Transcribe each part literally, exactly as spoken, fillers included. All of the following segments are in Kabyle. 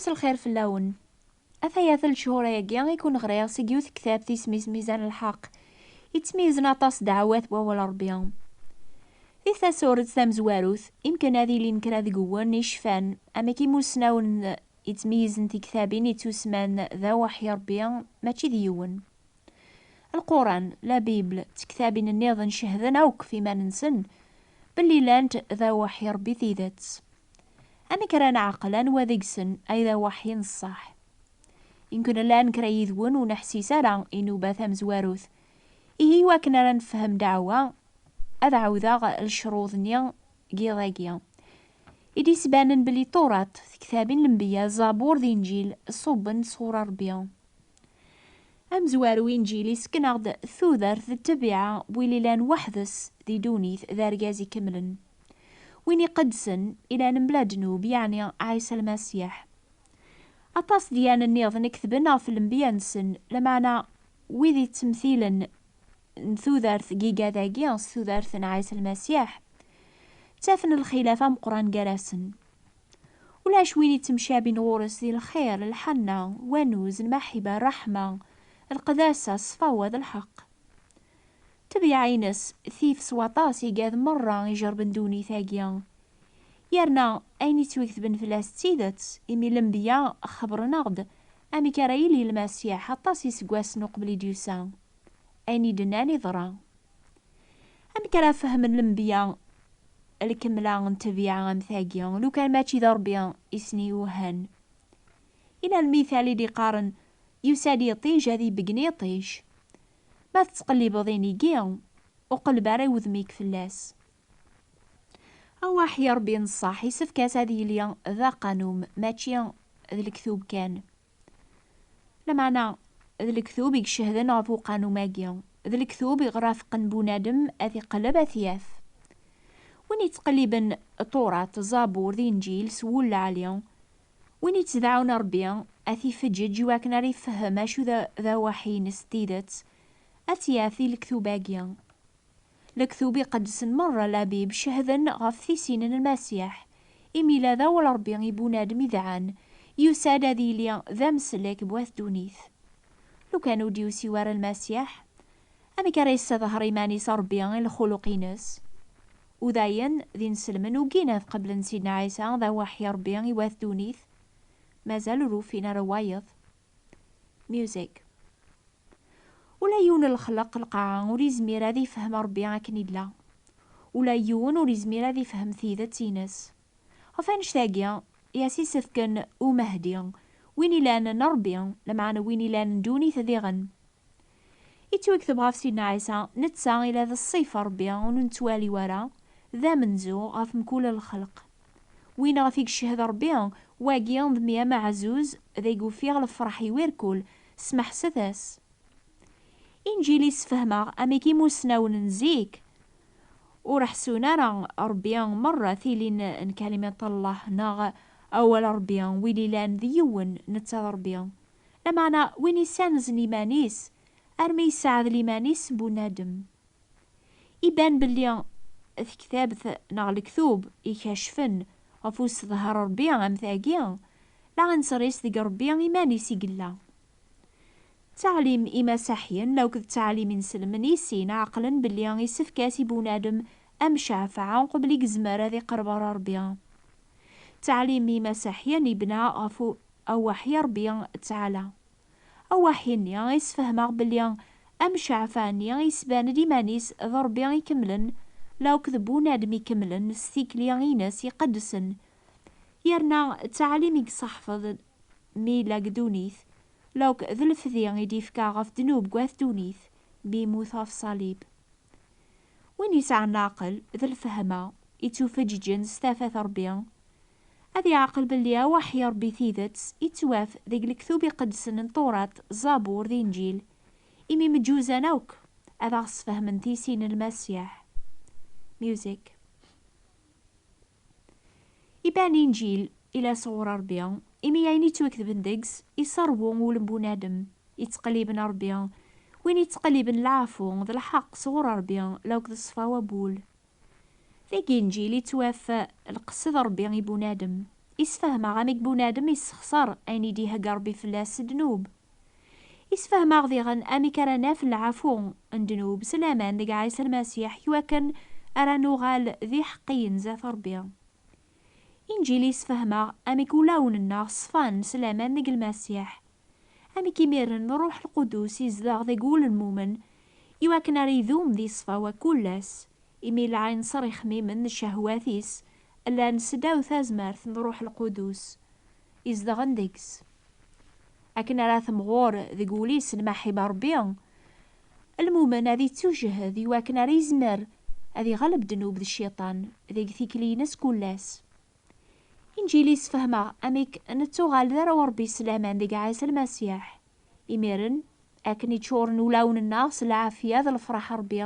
Mselxir fell-awen. Ataya-t lechur-agi i kun-ɣriɣ seg yiwet tektabt isem-is Mizan Lḥeqq. Yettmeyyizen aṭas ddeɛwat n wawal Ṛebbi. Di tasurt tamezwarut, imken ad ilin kra deg-wen icfan, am akken imusnawen yettmeyyizen tiktabin ittusman d awaḥi Ṛebbi, mačči d yiwen. Lquran, la Bible, d tektabin nniḍen cehden akk f iman-nsen belli llant d awaḥi Ṛebbi tidet. Amek ara neɛqel anwa deg-sen ay d awaḥi n ṣṣeḥ? Imken llan kra yid-wen ur neḥsis ara i nnuba tamezwarut. Ihi, iwakken ara nefhem ddeɛwa, ad ɛawdeɣ lecruḍ-nni n yiḍ-agi i d-isbanen belli Tuṛat, tektabin n lenbiya, Zabur d Inǧil ṣubben-d sɣur Ṛebbi. Amezwaru, Inǧil isken-aɣ-d tudert d ttabiɛa n win ilan weḥd-s di ddunit, d argaz ikemlen, win iqeddsen, ilan mebla ddnub, yeɛni Ɛisa Lmasiḥ. Aṭas dyan nniḍen i ketben ɣef lenbiya-nsen, lameɛna wid ittemtilen n tudert n yigad-agi s tudert n Ɛisa Lmasiḥ, ttafen lxilaf ameqqran gar-asen. Ulac win ittemcabin ɣur-s di lxir, lḥanna, wanuz, lmaḥiba, ṛṛeḥma, lqedasa, ṣṣfawa d lḥeqq. Ttabiɛa-ines tif s waṭas igad merra ijerben ddunit-agi. Yerna ayen ittwaketben fell-as d tidet, imi lenbiya xebbren-aɣ-d amek ara yili Lmasiḥ aṭas iseggasen uqbel i d-yusa. Ayen i d-nnan iḍra. Amek ara fehmen lenbiya lkemla n ttabiɛa am tagi, lukan mačči d Ṛebbi i sen-iwehhan? Yella lmital i d-iqqaren, yusa-d yiṭij ad ibeggen iṭij. Ma tettqellibeḍ inigi, ur qelleb ara i wudem-ik fell-as. Awaḥi Ṛebbi n ṣṣeḥ, isefk-as ad yili d aqanum, mačči d lektub kan. Lameɛna, d lektub i icehden ɣef uqanum-agi. D lektub i ɣer afeqqen bunadem ad iqelleb ad t-yaf. Win yettqelliben Tuṛat, Zabur d Inǧil s wul lɛali, win yettdaɛun Ṛebbi ad t-ifeǧǧeǧ i wakken ara ifehhem acu d, d awaḥi-ines n tidet, ad t-yaf di lektub-agi. Lektub iqedsen merra, la Bible, cehden ɣef tisin n Lmasiḥ, imi yella d awal Ṛebbi i bunadem idɛan, yusa-d ad yili d amsellek n wat ddunit. Lukan ur d-yusi wara Lmasiḥ, amek ara yesseḍher iman-is Ṛebbi i lxuluq-ines? U dayen, d inselmen ugin ad qeblen Sidna Ɛisa d awaḥi Ṛebbi i wat ddunit, mazal ur ufin ara wayeḍ. Music. Ula yiwen n lexleq lqaɛa ur yezmir ad ifhem Ṛebbi akken illa. Ula yiwen ur yezmir ad ifhem tidet-ines. Ɣef annect-agi i as-isefken Umehdi, win ilan n Ṛebbi, lameɛna win ilan n ddunit diɣen. Ittwakteb ɣef Sidna Ɛisa, netta ila d ṣṣif Ṛebbi ur nettwali wara, d amenzu ɣef mkul lxelq. Win ɣef i yeched Ṛebbi, wagi d mi ameɛzuz, deg ufiɣ lefṛeḥ-iw irkul, smeḥset-as. Inǧil issefhem-aɣ amek imusnawen n zik ur ḥsun ara Ṛebbi merra tilin n kalimat Allah neɣ awal Ṛebbi, win ilan d yiwen, netta d Ṛebbi. Lameɛna win issanzen iman-is armi yesseɛdel iman-is s bunadem. Iban belli tektabt neɣ lektub ikacfen ɣef usedher Ṛebbi am tagi, la nserris deg Ṛebbi iman-is i yella. Ttaɛlim imasaḥyen, la akked ttaɛlim inselmen i sin, ɛeqlen belli isefk-as i bunadem amceɛfeɛ uqbel i yezmer ad iqerreb ɣer Ṛebbi. Ttaɛlim imasaḥyen ibna ɣef u-, awaḥi Ṛebbi Ttaɛla. Awaḥi-nni isfehmeɣ belli amceɛfeɛ-nni isban-d iman-is d Ṛebbi ikemlen, la akked bunadem ikemlen s tikli-ines iqedsen. Yerna ttaɛlim i yesseḥfeḍ mi yella deg ddunit, la akk d lefdi i d-ifka ɣef ddnub n wat ddunit, mi yemmut ɣef ṣṣalib. Win yesɛan leɛqel d lfehma, ittufeǧǧeǧen s tafat Ṛebbi, ad yeɛqel belli awaḥi Ṛebbi tidet ittwaf deg lektub iqedsen n Tuṛat, Zabur d Inǧil, imi mǧuzan akk ad aɣ-sfehmen tisin n Lmasiḥ. Music. Iban Inǧil ila sɣur Ṛebbi, imi ayen ittwaketben deg-s iṣerwu ul n bunadem, ittqelliben Ṛebbi, win ittqelliben leɛfu d lḥeqq sɣur Ṛebbi, la akked ṣṣfa wabul. Deg Inǧil ittwaf lqesd Ṛebbi i bunadem, Isfehmeɣ amek bunadem issexṣer ayen i d-ihegga Ṛebbi fell-as s ddnub. Isfehmeɣ diɣen amek ara naf lɛafu n ddnub s laman deg Ɛisa Lmasiḥ, iwakken ara nuɣal d iḥeqqiyen zdat Ṛebbi. Inǧil isfehmeɣ amek ulawen-nneɣ ṣfan s laman deg Lmasiḥ. Amek imiren Ṛṛuḥ Lqudus izdeɣ deg wul n lmumen, iwakken ara idum di ṣṣfawa kul ass, imi lɛinṣer ixmimen d ccehwat-is llan seddaw tazmert n Ṛṛuḥ Lqudus izedɣen deg-s. Akken ara temɣur deg wul-is lmaḥiba Ṛebbi, lmumen ad ittujhed iwakken ara izmer ad iɣleb ddnub d cciṭan deg tikli-ines kul ass. Inǧil isfehmeɣ amek nettuɣal d arraw Ṛebbi s laman deg Ɛisa Lmasiḥ. Imiren, akken i ččuren ulawen-nneɣ s lɛafya d lefṛaḥ Ṛebbi,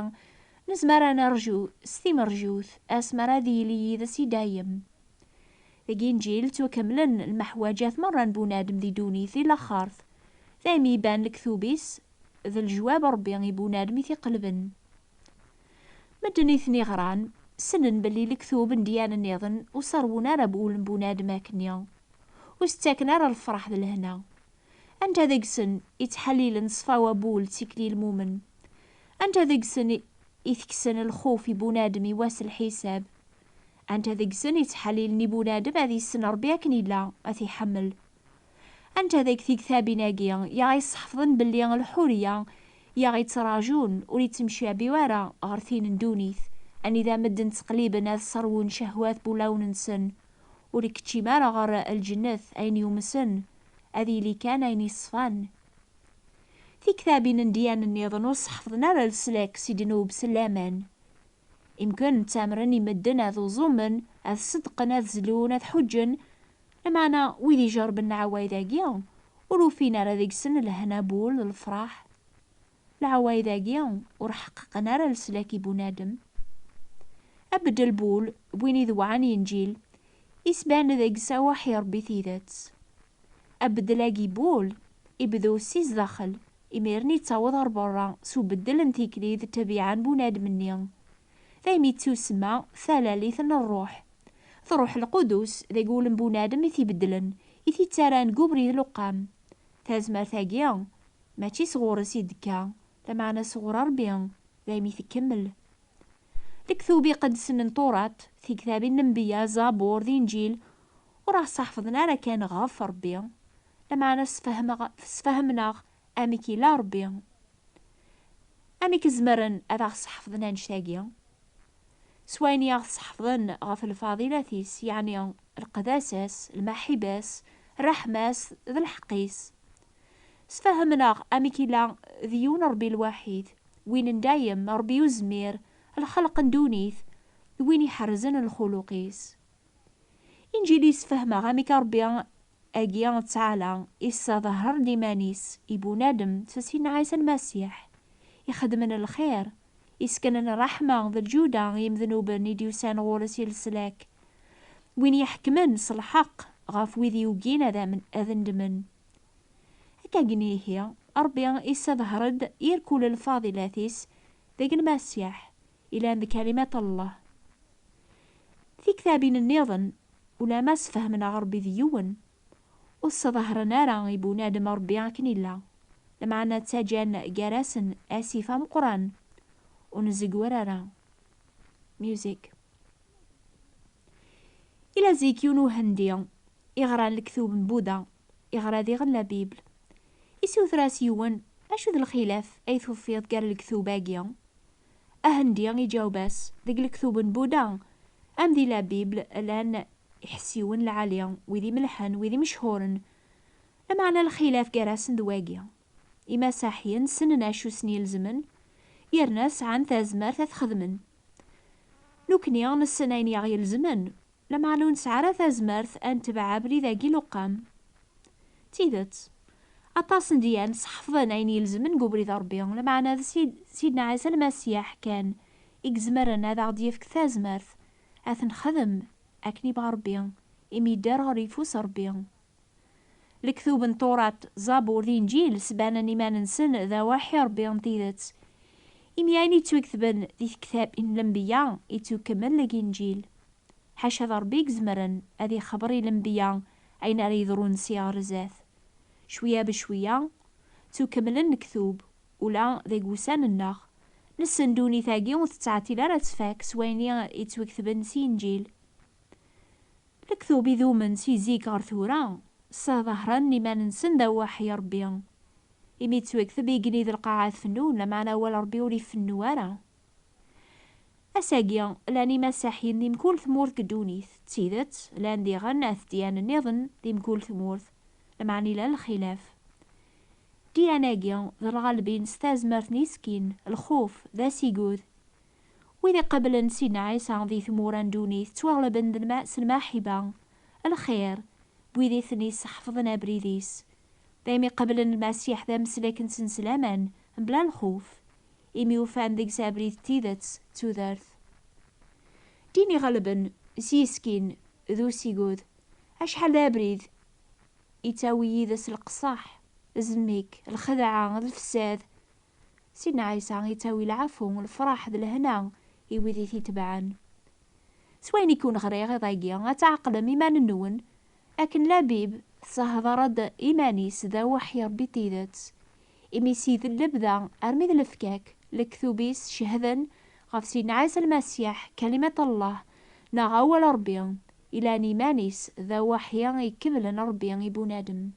nezmer ad nerju s timerjut asmi ara d-yili yid-s i dayem. Deg Inǧil ttukemmlen lmeḥwaǧat merra n bunadem di ddunit di laxert. Daymi iban lektub-is d lejwab Ṛebbi i bunadem i t-iqelben. Medden i ten-iɣran ssnen belli lektub n dyan nniḍen ur sserwun ara wul n bunadem akkenni, ur s-ttaken ara lefṛaḥ d lehna. Anta deg-sen i ttḥellilen ṣṣfawa n wul d tikli n lmumen? Anta deg-sen i tekksen lxuf i bunadem i wass lḥisab? Anta deg-sen i ttḥellilen i bunadem ad issen Ṛebbi akken illa, ad t-iḥemmel? Anta deg tiktabin-agi i aɣ-isseḥfḍen belli lḥuriya i aɣ-ittrajun ur ittemcabi ara ɣer tin n ddunit, anida medden ttqelliben ad sserwun cehwat n wulawen-nsen, ur ikeččim ara ɣer lǧennet ayen yumsen, ad yili kan ayen yeṣfan? Tiktabin n dyan nniḍen ur sseḥfḍen ara leslak si ddnub s laman. Imken ttamren i medden ad uẓumen, ad ṣeddqen, ad zlun, ad ḥuǧǧen, lameɛna wid ijerrben leɛwayed-agi ur ufin ara deg-sen lehna n wul d lefṛaḥ. Leɛwayed-agi ur ḥeqqqen ara leslak i bunadem. Abeddel n wul n win idewɛen Inǧil isban deg-s awaḥ i Ṛebbi tidet. Abeddel-agi n wul ibdu si zdaxel, imiren ittaweḍ ɣer berra s ubeddel n tikli d ṭṭbiɛa n bunadem-nni. Daymi ittusemma talalit n ṛṛuḥ. D Ṛṛuḥ Lqudus deg wul n bunadem i t-ibeddlen, i t-ittarran deg ubrid n uqam. Tazmert-agi mačči sɣur-s i d-tekka, lameɛna sɣur Ṛebbi, daymi tkemmel. Lektub iqedsen n Tuṛat, tiktabin n lenbiya, Zabur d Inǧil, ur aɣ-sseḥfḍen ara kan ɣef Ṛebbi, lameɛna sfehmeɣ-, sfehmneɣ amek illa Ṛebbi. Amek zemren ad aɣ-sseḥfḍen annect-agi? S wayen i aɣ-sseḥfḍen ɣef lfaḍilat-is, yeɛni lqedasa-s, lmaḥiba-s, ṛṛeḥma-s d lḥeqq-is. Sfehmneɣ amek illa d yiwen Ṛebbi lwaḥid, win n dayem, Ṛebbi uzmir, lxelq n ddunit, win iḥerzen lxuluq-is. Inǧil yessefhem-aɣ amek Ṛebbi-agi ttɛala isseḍher-d iman-is i bunadem s Sidna Ɛisa Lmasiḥ, ixedmen lxir, iseknen ṛṛeḥma d lǧuda i yimednuben i d-yusan ɣur-s i leslak, win iḥekmen s lḥeqq ɣef wid yugin ad amen-, ad ndmen. Akka-gni ihi, Ṛebbi isseḍher-d irkul lfaḍilat-is deg Lmasiḥ, ilan d kalimat n Allah. Tiktabin nniḍen, ulamma sfehmen-aɣ Ṛebbi d yiwen, ur sseḍheren ara i bunadem Ṛebbi akken illa, lameɛna ttaǧǧan gar-asen asif ameqqran, ur nzegwer ara. Music. Ila zik yiwen uhendi iɣran lektub n Buda, iɣra diɣen la Bible. Isuter-as yiwen, acu d lxilaf ay tufiḍ gar lektub-agi? Ahendi iǧaweb-as, deg lektub n Buda, am di la Bible, llan iḥessiwen lɛali, wid imelḥen, wid imechuren. Lameɛna lxilaf gar-asen d wagi. Imasaḥiyen ssnen acu sen-ilezmen, yerna sɛan tazmert ad t-xedmen. Nukni nessen ayen i aɣ-ilezmen, lameɛna ur nesɛi ara tazmert ad netbeɛ abrid-agi n uqam. D tidet, aṭas n dyan sḥefḍen ayen ilezmen deg ubrid n Ṛebbi, lameɛna d Sid-, Sidna Ɛisa Lmasiḥ kan i izemren ad aɣ-d-yefk tazmert ad t-nexdem akken ibɣa Ṛebbi, imi yedder ɣer yeffus n Ṛebbi. Lektub n Tuṛat, Zabur d Inǧil sbanen iman-nsen d awaḥi Ṛebbi n tidet, imi ayen yettwaketben di tektabin n lenbiya yettukemmel deg Inǧil. Ḥaca d Ṛebbi i izemren ad ixebber i lenbiya ayen ara yeḍrun si ɣer zdat. Cwiya becwiya, ttukemmlen lektub, ula deg wussan-nneɣ. Nessen ddunit-agi ur tettɛeṭṭil ara ad tfak s wayen i yettwaketben si Inǧil. Lektub idumen si zik ɣer tura, sseḍharen iman-nsen d awaḥ i Ṛebbi. Imi yettwakteb igenni d lqaɛa ad fennun, lameɛna awal Ṛebbi ur ifennu ara. Ass-agi, llan imasaḥiyen di mkul tmurt deg ddunit. D tidet, llan diɣen at ddyan nniḍen di mkul tmurt, lameɛna ila lxilaf. Ddyan-agi d lɣalbin s tazmert n yiskin, lxuf, d asigud. Wid iqeblen Sidna Ɛisa di tmura n ddunit ttwaɣelben d lma-, s lmaḥiba, lxir, wid i ten-isseḥfḍen abrid-is. Daymi qeblen Lmasiḥ d ameslak-nsen s laman, mebla lxuf, imi ufan deg-s abrid n tidet d tudert. Ddin iɣelben s yiskin d usigud, acḥal d abrid ittawi yid-s leqṣaḥ, zemmik, lxedɛa, d lefsad. Sidna Ɛisa ittawi lɛafu, lefraḥ d lehna i wid i t-itebɛen. S wayen i kun-ɣriɣ iḍ-agi, ad tɛeqlem iman-nwen akken Labib tessehḍer-d iman-is d awaḥ i Ṛebbi tidet. Imi si d lebda armi d lefkak, lektub-is cehden ɣef Sidna Ɛisa Lmasiḥ, kalimat Allah, neɣ awal Ṛebbi, ilan iman-is d awaḥi ikeblen Ṛebbi i bunadem.